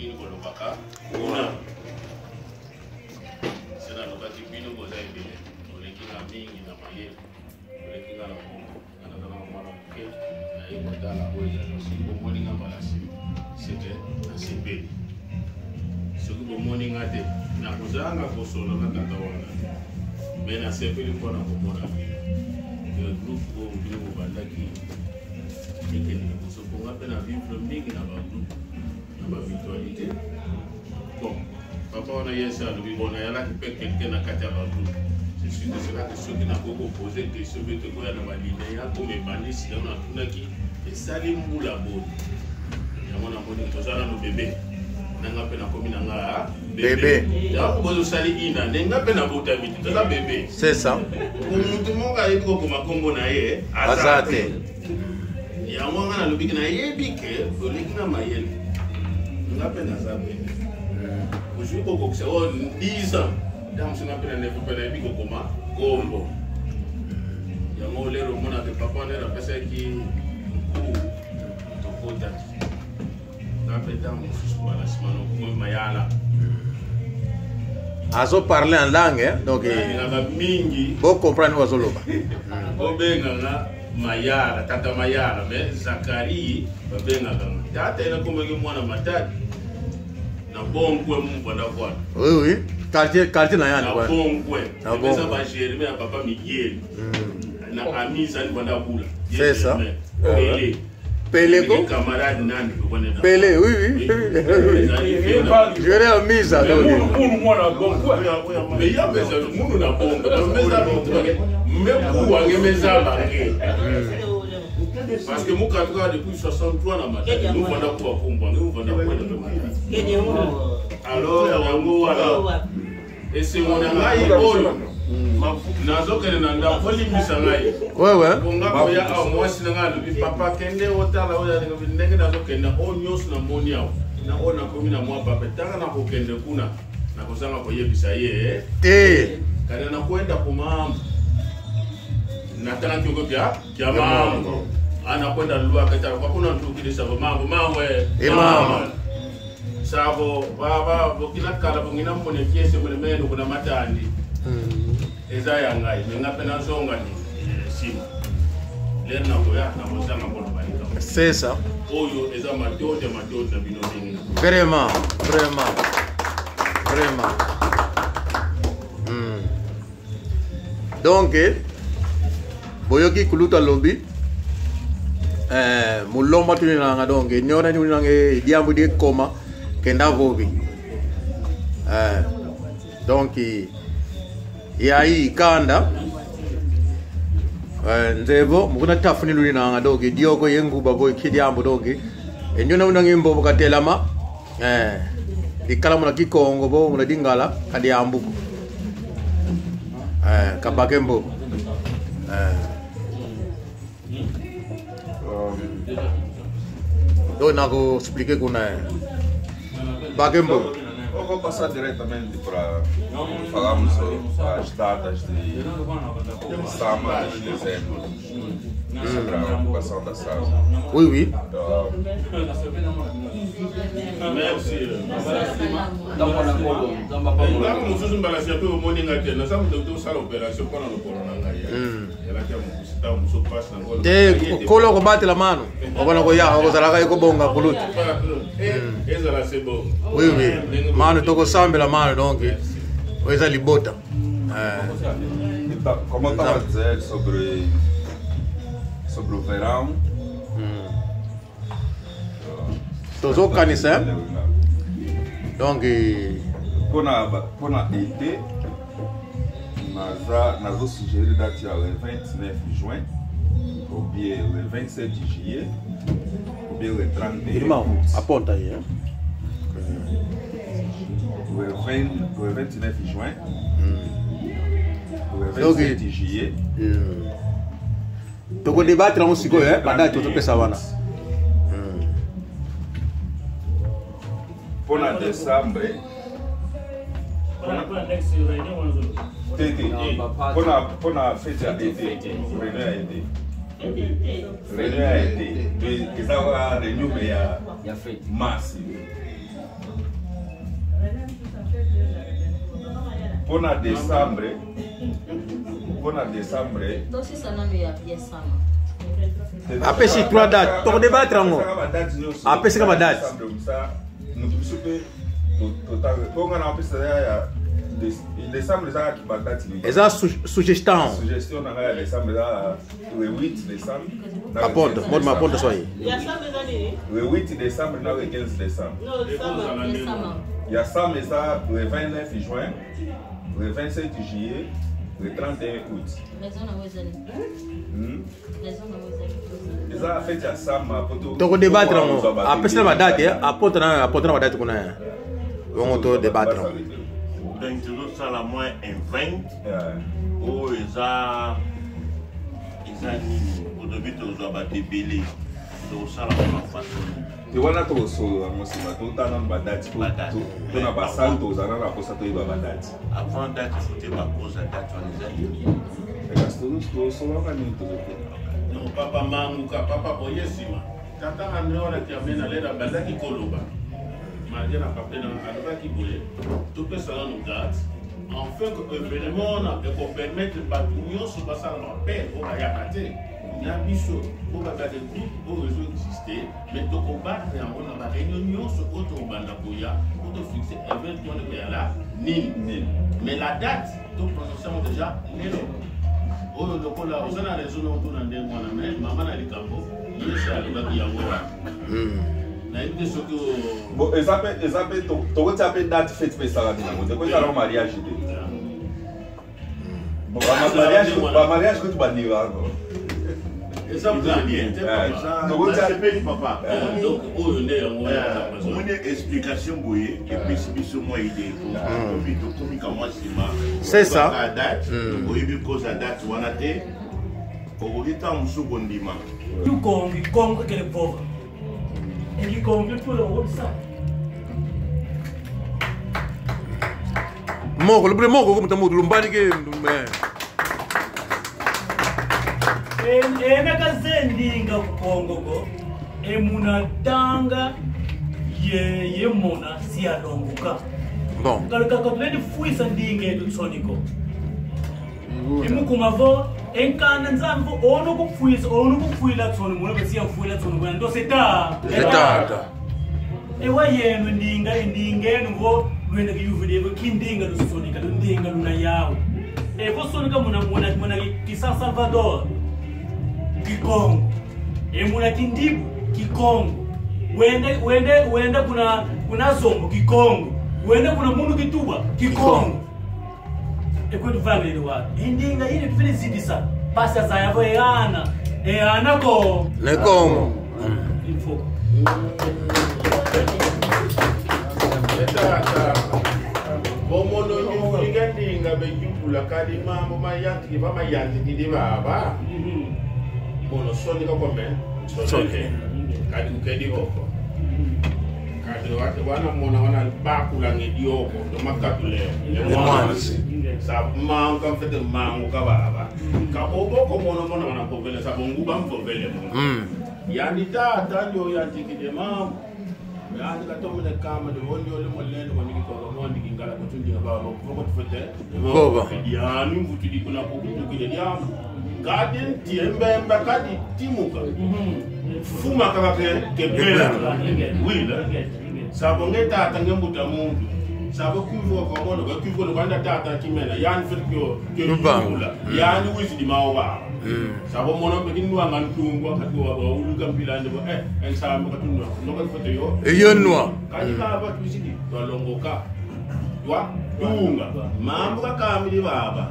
nini kolobaka kuna. Se nalobaki bino boza ebele, oleki nga mingi na mayele, oleki nga na mbongo, nga naza na mwana moke, naye kotala oyo ezali. Soki bomoni nga mbala nsima, seke nasepeli. Soki bomoni nga te, nakozanga kosolola na tata wana te, me nasepeli mpona komona bino. Groupe oyo bino bobandaki ekende liboso, mpo nga mpe na vivre mingi na bagroupe na bavirtualité. Bon, papa wana yesi alobi, bon, nayalaki mpe quelqu'un na kati ya bagroupe. Je suis de cela que soki nakoki kopose question mpe tokoya na balinea koma ebandi sika, natunaki esali mbula boni. Yango namoni toza nano bebe nanga mpe nakomi na nga bebe. Yango bozosali ina nde nga mpe nabotami te, toza bebe. C'est ça. Motu moko ayebi kokoma nkombo na ye aza te. Yango nga nalobiki, nayebi ke oleki na mayele, nga mpe naza bebe. Ozwi kokokisa oyo 10 ans, ntango mosu nga mpe na nevo mpe nayebi kokoma nkombo. Yango lelo omonaka papa ndenge napesaki nku tokotaki nga mpe ntango mosusu mbala nsima nokomi mayala. Azo parler en langue, hein? Donc nalingaka mingi. Bo comprendre oyo azoloba. Obenganga Mayala, tata Mayala, me Zakari babengaka nga tata. Ye nakomaki mwana Matadi na Bonkwe, mumvanda kwana. Oui, quartier na yani na kwa Bonkwe. Na eza Bonkwe. Bagermain ya papa Miguel na ami zali vanda bula. C'est ça. Pele. Peleko. Camarade nani tokone. Pele, oui. Jere amisa donc. Munu mwana Bonkwe. Me ya meza munu na bongo meza mekuwange meza bange, parce que mukatuka depuis 63 na Matadi, muvanda kuwa kumbwa nge muvanda kwenda pe Matadi. Alors yango wana esengo na ngai oyo nazokende na ndako, olimbisa ngai. Konga koya awa, mwasi na ngai alobi: "Papa, kende otala oyo alingi." Ndenge nazokenda oyo nyonso namoni awa na oyo nakomi na mwa papa, ntanga nakokende kuna, nakozanga koyebisa ye te. Kana nakwenda kumambo, natanga kioko kya mambo, anakwenda lwaka tala kwa kuna ntukile savo mambo mawe. E mama. Savo baba bokina kala bongina mone kiese mone meno kuna matandi eza ya ngai, me nga mpe nazonga ni nsima lere nakoya, nakozanga koloba likambo. C'est ça. Oyo eza matondi ya matondi na bino mingi. Vraiment, vraiment, vraiment. Donc boyoki kulutu alobi mulomba tuninanga, donc nyona tuninanga diambu di koma kenda vobi. Donc yayi kanda nzevo mukuna tafuni lulinanga, donc dioko yenguba bo kidiambu, donc enyona unanga imbobo katelama dikala muna kikongo bo muna dingala kadiambuko kabake mbobo. Donc nako expliquer kuna bake mbobo. Eu vou passar diretamente para falarmos as datas de Sama de dezembro sobre a ocupação da sala. Oui. Então, Merci. Ntango mosusu mbala sia mpe omoni ngai te, naza moto tosala opération mpona lokolo na ngai elaki ya mokusi, ntango mosusu mpasi nango. Te, kolo kobatela mano okona koya okozalaka ekobonga kulutu. Ezala se bongo. Oui, mano tokosambela mano, donc oyo eza libota. Então, como eu estava a dizer sobre o verão, Tozokanisa, donc mpona été, naza nazosuggérer date ya le 29 juin ou bien le 27 juillet ou bien le 31 Irmão, août. Aponta aí, hein? Le 20, le 29 juin, le Donc, 27 juillet. Tokodébattre yango sikoyo, badate tozopesa wana. Mpona décembre te te, mpona fête ya été, réunion ya été, réunion ya été eza kaka réunion me ya masi. Mpona décembre, mpona décembre Tosisa nanu ya ya sama. Apesi trois dates. Tokodébattre yango. Apesi kaka badate. Moto biso mpe mpo nga na apesa ya décembre, ezalaki badate. Eza suggestion. Suggestion na ngai ya décembre eza le 8 décembre na le Aponte 15 moto maponte décembre. soye. Ya sama eza nini? Le 8 décembre na le 15 décembre. Non, sama. Ya sama. Ya sam eza le 29 juin, le 27 juillet, le 31 août. Raison nango eza nini? Raison nango eza nini? Eza fête ya sama po Tokodébattre yango. Apesi na badate, aponte na aponte na badate kuna bongo todébattre yango. Donc tozosala mwa invent oyo eza nini? Otobi tozwa bato ebele, tokosala ngo na façon nini? Te, wana tokosolola yango nsima. Totala nanu badate Badate. To na basale tozala na mposa toyeba badate. Avant date, faut te bakoza date wana eza nini? Kasi tosololaka nini tozokende. Non, papa manguka, papa oye nsima. Tata Andre wana tiamena lelo abandaki koloba malgré na pape na alobaki boye: topesa nanu date enfin que événement wana ekopermettre bato nyonso basala bapere oyo bayaka te na biso oyo bazali groupe oyo ezo existe, mais tokobattre yango na baréunion nyonso oyo tokobanda koya po tofixe event wana ekoyala nini. Nini. Mais la date toprononce yango déjà lelo oyo, lokola oza na raison na otuna ndenge wana. Mais mama na likambo yesu alobaki yango wana, nayebi te soki Bon, eza mpe tokotia mpe date fête mpe esalami nango te po ezala mariage te. Bon, bamariage kutu bandekako. Eza bien te, papa. Nasepeli, papa. Donc oyo nde yango wana. Omoni explication boye epesi biso mwa idée. Tokomi, tokomi ka mwa nsima. C'est ça. Kaka date oyebi koza date wana te, okoki ntango mosusu kondima. Kikongo, Kikongo kele pauvre. Et Kikongo tout le monde ça. Moko lobule moko ko mutu lumbani ke. Ena kazendinga kukongo ko emuna tanga ye yemona siyalongoka. Bon. Kalukaka fuisa ndinga etu tsoniko imukumavo enkana nzamvu ono kufuisa ono kufuila tsoni muna besiya fuila tsoni kuna ndo seta. Etata. Ewa yenu ndinga indinga yenu vo lwenda kiyuvilevo kindinga lusonika lundinga luna yawe evo sonika muna muna muna ki San Salvador kikongo emuna kindibu kikongo wende wende wende kuna kuna zombo kikongo wende kuna mundu kituba kikongo ekwetu vangeli wa indinga ile tufile zidisa pasa zayavo eana eana ko Nekongo. Info. Tata bomono nyufulinga ndinga bejukula kadi mambo mayantiki bamayantikidi baba mono sonika kome soneke kadi ukedi oko kadi wana mona wana bakulanga edioko tomakatule. Emwanzi. Sa mangu kamfete mangu kababa ka oboko mono mona wana povele sa bonguba mvovele mono. Yani tata ndio yantikide mambo yani katomene kama de wondi ole molendo wani kikogo mondi kingala kutundi ngaba voko tufete. Boba. Yani mvutudi kuna kukutukile diamu kadi ntiembemba kadi timuka fuma kaka ke kepela wila sabo nge tata nge mbuta muntu sabo kuvuka komono ka kuvuka kwanda tata kimena yani fet kyo kyo Lubanga. yula yani wizi di mawa sabo mono mbe kinwa ngantungu akati wa uluka mpila ndebo ensambo katunwa noka foto yo. Eyonwa. Kadi baba twisidi twalongoka twa tunga mambo kakamili baba.